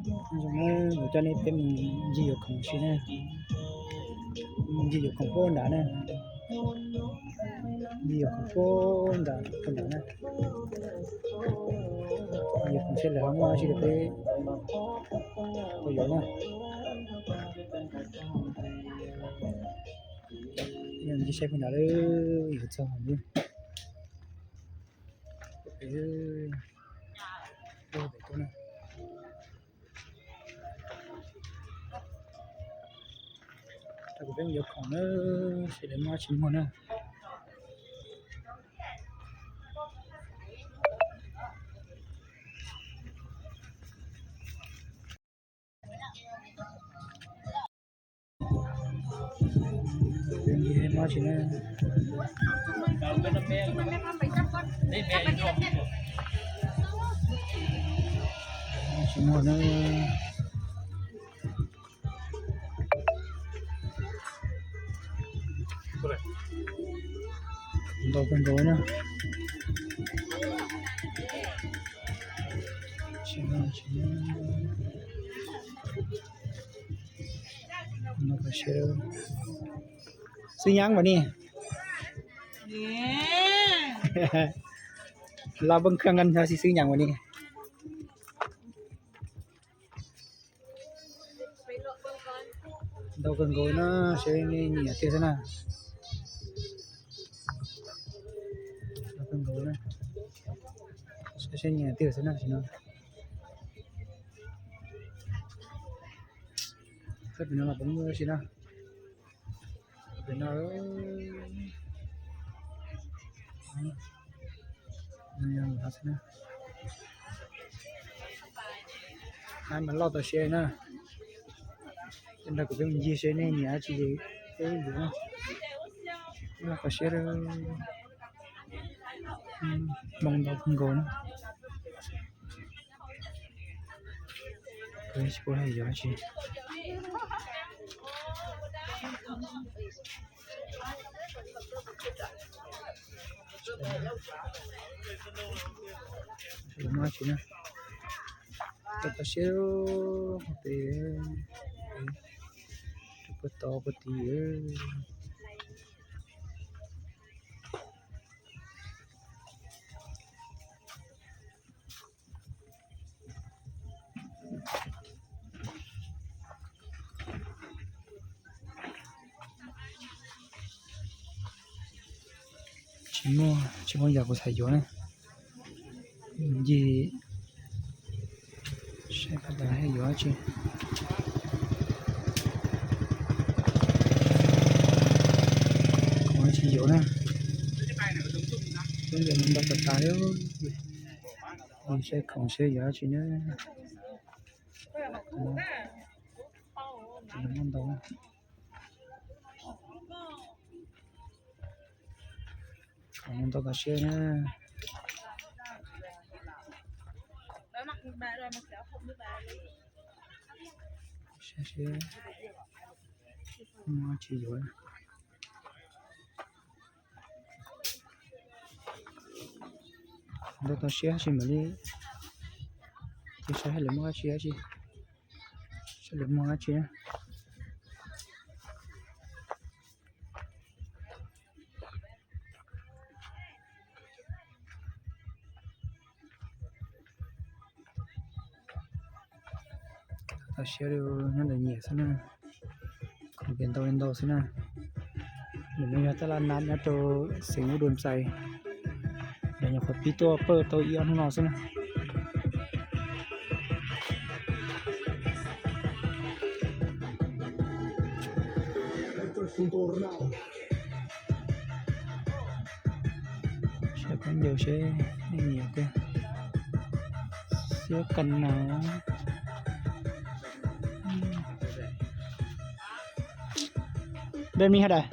Zoo na, kuv coj nej peb mus ncig yuav khoom si na. Ncig yuav khoom puag nram na. Ncig yuav khoom puag nram puag nram na. Yuav khoom seb lawv ho muaj dab tsi rau peb tau yuav na. Ncig saib puag nram lawm, yuav txog lawm. Pem, pem tuaj na. Rau kuv peb mus yuav khoom na, seb lawv muaj dab tsi muag na. Tsis muaj na. Ntau kawg nkaus na. Xwb nyaab mas ni. Los poob khaj nqaj xwb nyaab mas ni. Ntau kawg nkaus na, seb nej nyiam tiag xwb na. Ntau kawg nkaus na, seb nyiam tiag xwb na, sim no. Sab pem no los puas muaj dab tsi na? Pem no, hab mas loj tau siab na. Nrog kuv peb mus ncig seb nej nyiam dab tsi peb yuav. Loj tau siab, hmoo ntau kawg nkaus na. Tsis paub yuav dab tsi. Muaj dab tsi na. Tau tau siab pem, puag tod puag tid. Tsis muaj, tsis muaj yam kuv xav yuav na. Ncig saib puag tas yuav dab tsi. Kuv tsis yuav na. Kuv ntawm ntau tas tas li. Saib khoom seb yuav dab tsi na. Ntau. Khoom ntau tas siab na. Saib seb muaj dab tsi yuav. Ntau tas siab tsis mam li, cia saib lawv muaj dab tsi dab tsi, saib lawv muaj dab tsi na. Tau siab li, nyob ntawm nyiam xwb na. Khoom ces ntau li ntau xwb na. Ntawm no yog taj laj nam nyob rau xeev Ub Dua Ntxais. Lawv nyuam qhuav pib tuaj pawj tau ib ob hnub no xwb na. Saib khaub ncaws seb nej nyiam tiag. Xiab kas nas. Dej me haj dais.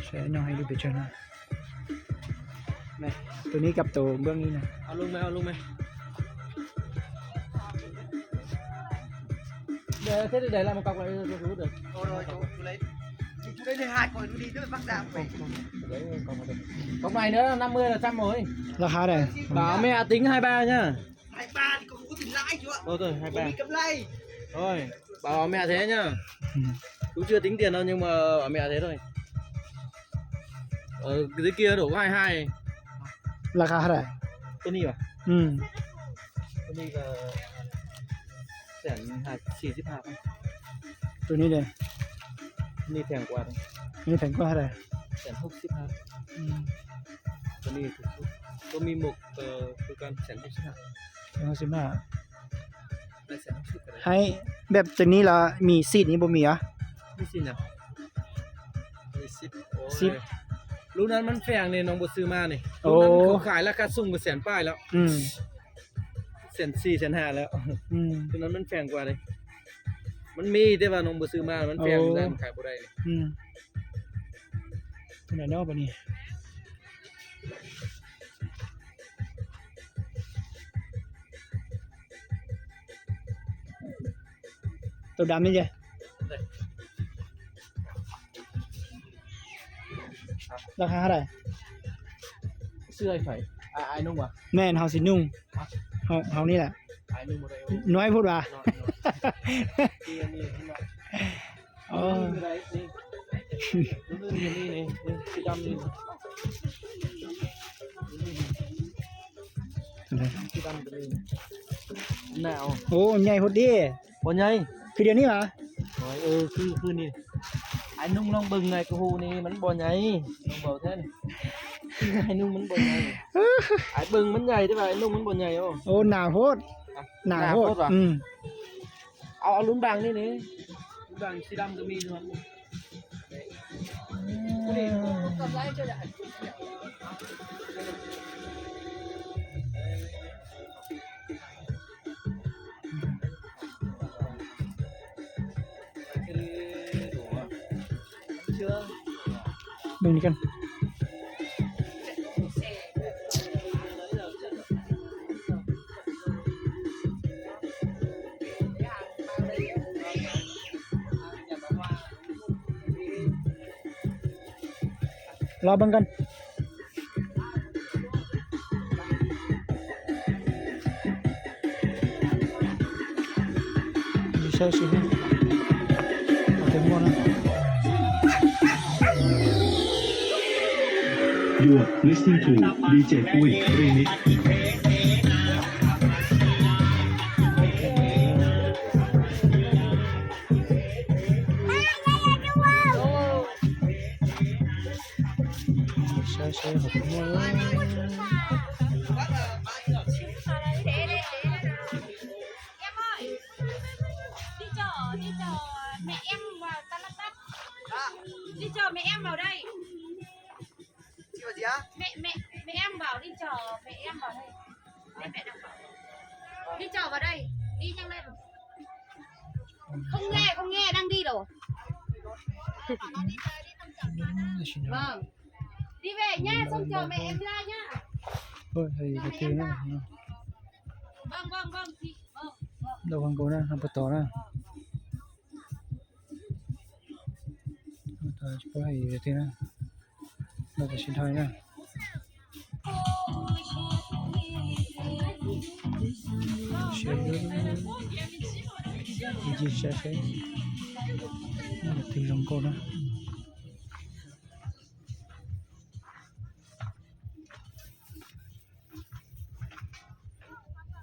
Saib nyob hais lub pes tsawg na. Tus neb kab tus npab neb na. Cái này hai con đi, nó bắt ra không? Không, không, không. Cốc này nữa năm mươi là trăm rồi. Là hai này. Bảo mẹ tính hai ba nhá. Hai ba thì con không có tiền lãi chú ạ. Thôi, thôi, hai ba. Con đi cắm lãi. Thôi, bảo mẹ thế nhá. Ừ. Cũng chưa tính tiền đâu nhưng mà bảo mẹ thế thôi. Ờ, dưới kia đổ có hai hai. Là hai này. Cái này à? Ừ. Cái này là Sẹn haisสี่สิบห้า ตัวนี้เลย นี่แพงกว่า นี่แพงกว่าเท่าไหร่ แสนหกสิบห้า อืม ตัวนี้ถูกสุด ก็มีหมวก เอ่อ คือกัน แสนหกสิบห้า แสนหกสิบห้า ได้แสนหกสิบก็ได้ ให้แบบตัวนี้ละมีสิทธิ์นี้บ่มีอ่ะ มีสิทธิ์นะ มีสิทธิ์ โอ้ย สิทธิ์ ลูกนั้นมันแพงเนี่ย น้องบ่ซื้อมาเนี่ย โอ้ ลูกนั้นเขาขายราคาสูงกว่าแสนปลายแล้ว อืม แสนสี่ แสนห้าแล้ว อืม ตัวนั้นมันแพงกว่าเลย มันมีแต่ว่าน้องบ่ซื้อมา มันแพง โอ้ ได้ มันขายบ่ได้เลย อืม ตัวไหนเนาะบัดนี้ ตัวดำนี่จ้ะ ราคาเท่าไหร่ เสื้อไอ้ไข่ อ่ะ ไอ้นุ่งวะ แม่น เฮาสินุ่ง เฮา เฮานี่แหละ ไอ้นุ่งบ่ได้ น้อยโพดวะ น้อย น้อย เออ นี่ นี่ นี่ เออ นี่ นี่ นี่ นี่ สีดำนี่ สีดำตัวนี้ หนาว โอ้ ใหญ่โพดเด้ บ่ใหญ่ คือเดียวนี้หวา โอ้ย เออ คือ คือนี่ ไอ้นุ่งลองเบิ่งไงกะฮูนี่มันบ่ใหญ่ น้องบอกแท้นี่ ไอ้นุ่งมันบ่ใหญ่ ไอ้เบิ่งมันใหญ่แต่ว่าไอ้นุ่งมันบ่ใหญ่ โอ้ โอ้ หนาโพด อ่ะ หนาโพด หนาโพดว่ะ อืม เอา เอารุ่นบางนี่นี่ รุ่นบางสีดำก็มีนะครับ เบิ่งนี่กัน รอเบิ่งกัน ใช่สิ เอาเต็มหมดนะ You are listening toดีเจปุ้ย Remix. Saib saib hauv qhov muag. Em ơi, đi chở, đi chở mẹ em vào Tà Lạt Tắt. Đi chở mẹ em vào đây. Mẹ, mẹ, mẹ em bảo đi chở mẹ em vào đây. Đây mẹ đang bảo. Đi chở vào đây. Đi nhanh lên. Không nghe, không nghe, đang đi rồi. Vâng. Đi về nhá, xong chở mẹ em ra nhá. Ôi, thầy Chở mẹ em ra. Vâng, vâng, vâng, chị. Vâng, vâng. Đâu còn cô nữa, không có tỏ nữa. Tỏ cho cô thầy Việt Tiên nữa. Đâu có xin thôi nữa. Share, share, share. Nó là từ dòng cô đó.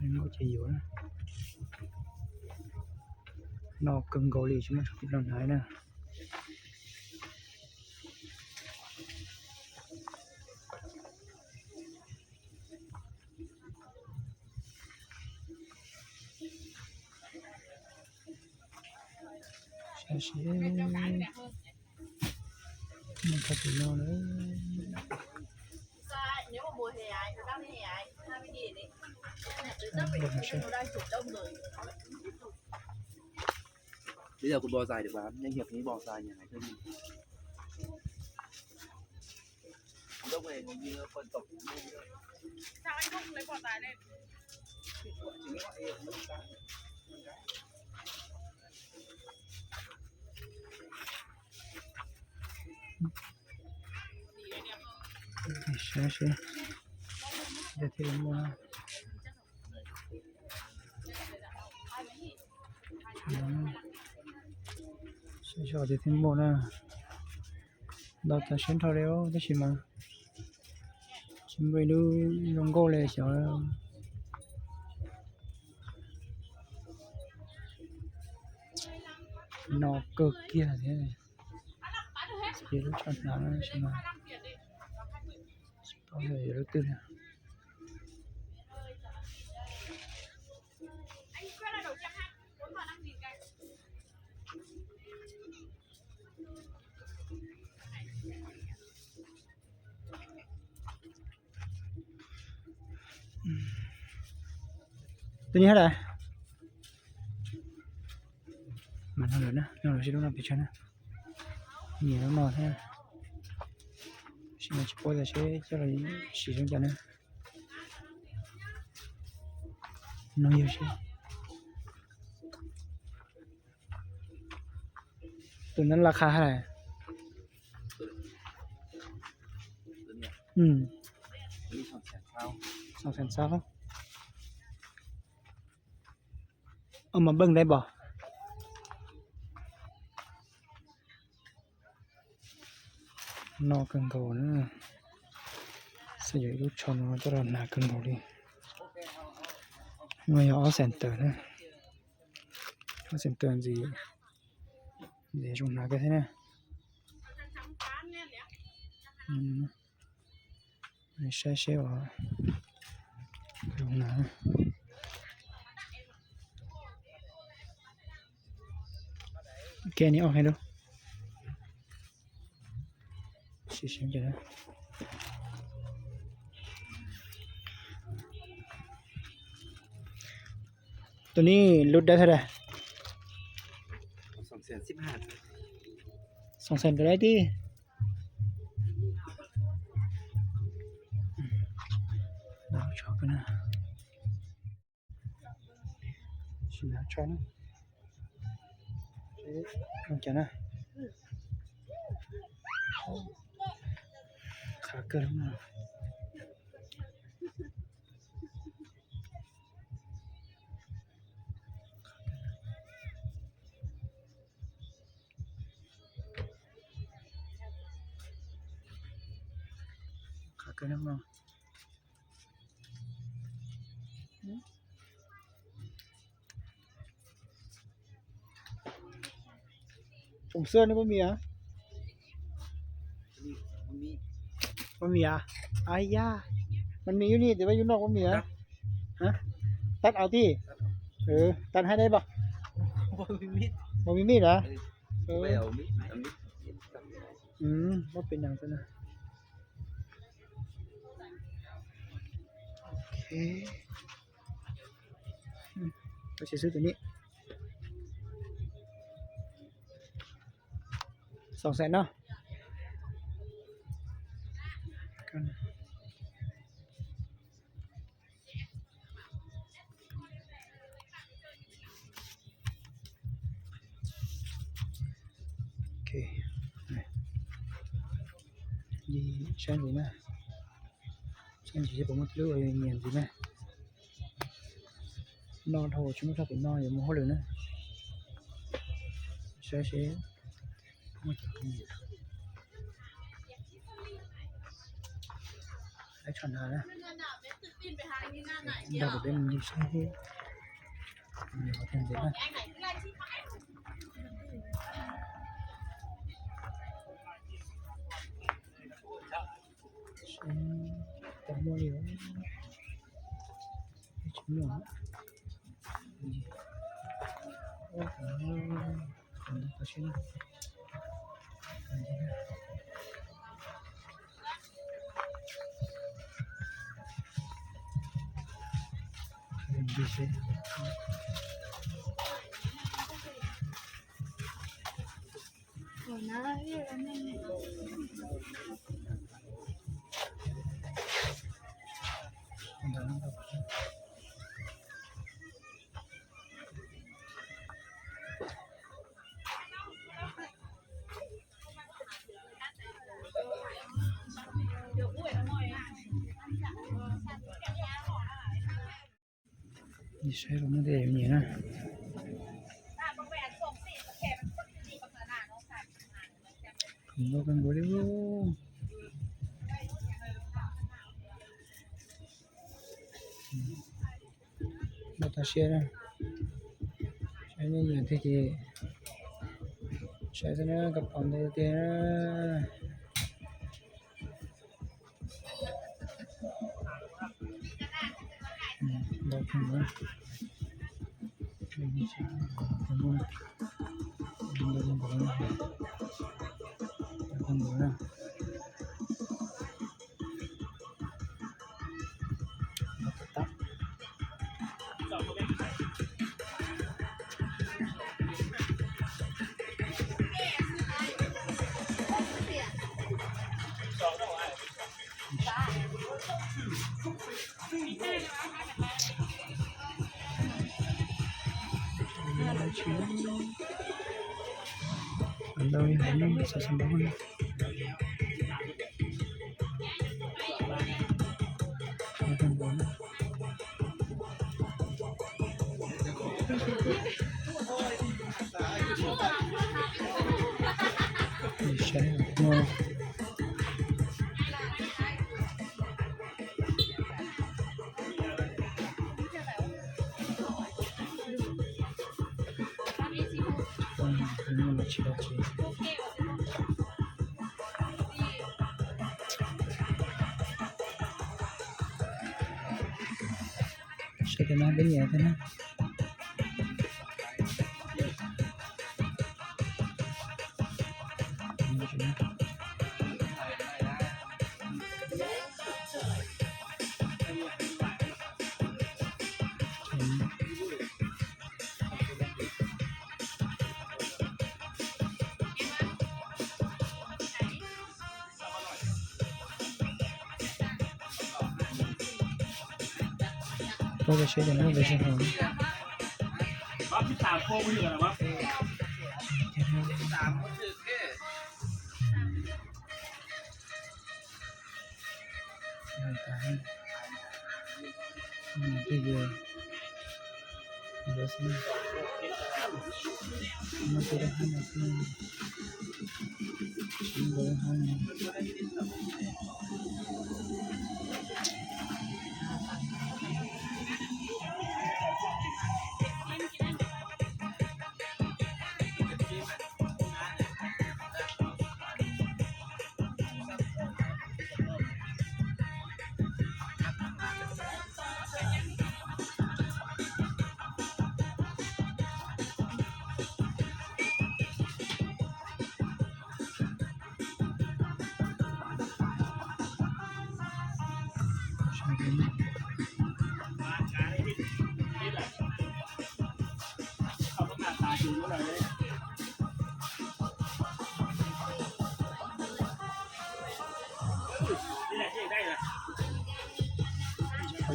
Nó chạy dũa na. No kawg nkaus li tsis muaj tsoom kwv tij neej hais na. Saib seb. Noj tag kis no lawm. Bây giờ còn bò dài được mà, anh Hiệp thấy bò dài nhỉ, hay hơn. Dốc này còn như con tổng. Sao anh không lấy bò dài lên? Saib seb, thiaj li muaj. Saib seb tias thiaj muaj na. Ntau tas siab nrho li tab sis mas tsis muaj ib lub zoo nkauj li xyov. No kawg kiag thiab. Ces lub tsho hnav tab sis mas tsis paub yog lub twg li. Tus ni hab lawm. Mas no lawm na, no lawm seb lub no pes tsawg na. Nyiam lub no thiab. Tab sis mas tsis paub tias seb coj los siv zoo cas na. No yog seb. Tus no laj qha hab lawm. Xoom xees txaub. Ua mas beej dai npaum. No kawg nkaus na. Xav yuav ib lub tsho no coj los hnav kawg nkaus li. No yog ob xees tawm na. Ob xees tawm ntxiv, ntxiv zoo hnav kawg thiab na. Saib seb uas zoo hnav. Ke ni ob hais lub. Tus ni lub dawb thiab dawb. Xoom xees tus dawb tib. Sim na, sim na. Qhov kawg no. Qhov kawg no. Tsoom xwb nej, muaj mis? Muaj mis a? Ai ya, mas mis yub ni, tias yub noj muaj mis a? Tab au tib. Tab haib deb pom. Muaj mis mis lawm. Muaj pem nees xwb na. Tab sis xwb tus ni. Xoom xees no. Saib ntxiv na. Saib ntxiv seb puas muaj lub uas nyiam ntxiv na. No dhau tsis muaj txoj pem no yuav mus hauj lwm na. Saib seb muaj cov nyiam. Ib tsho hnav na. Nrog peb mus saib seb nws ho tiag ntxiv na. Seb puas muaj li. Tsis muaj. Saib los muaj tej nyiam na. Khwv nkauj kawg nkaus li. Nkauj tag siab na. Saib nej nyiam tiag ces saib xwb na, koj pom ntau tiag na. Ntau kawg nkaus. Ntau li ntawd, xav xav ntau. Saib no. Saib tej no peb nyiam thiab na. Peb saib cov nyob pem sab hauv.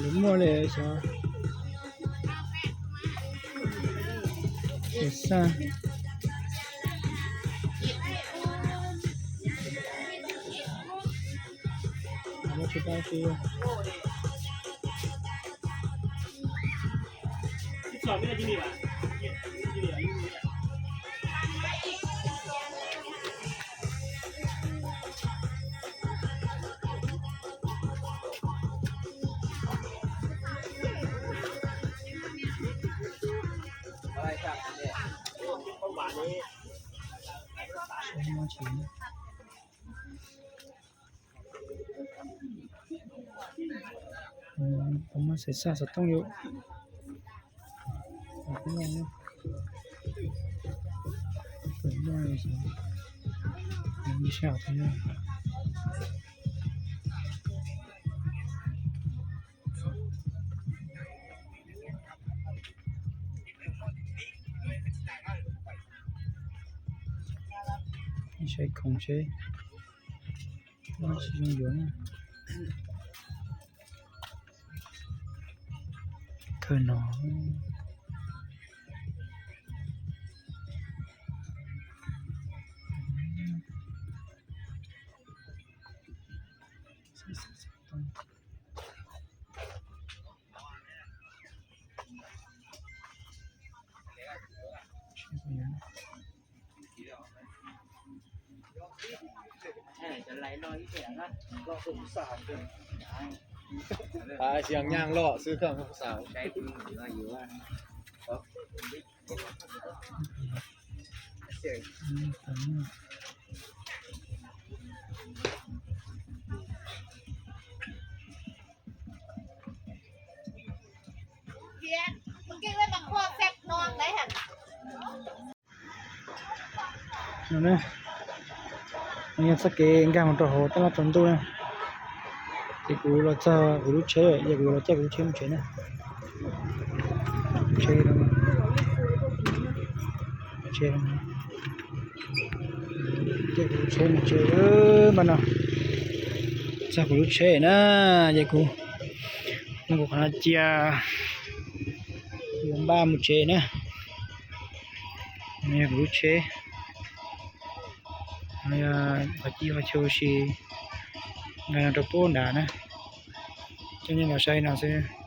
Lawv muaj li xyov. Xyov xaj. Muab tsis tau tsis. Puas muaj xav xaj xov tooj yom? Saib khoom seb. Tsis zoo yuav na. Kawg no. Xias nyaaj loj xwb koj kuj xav. No, yog txoj kev nkag mus rau hauv taj laj tsaus ntuj na. Ces kuv los txog kuv lub tsheb, yog kuv los caij kuv lub tsheb mus tsev na. Tsheb, tsheb, caij kuv lub tsheb mus tsev. Npaj no txog kuv lub tsheb na, ces kuv muab kuv qhov no cia, kuv npaj mus tsev na. No yog kuv lub tsheb, qhov ci qhov chaw si nkag no rau pub nrad na. Coj nej los saib no xwb.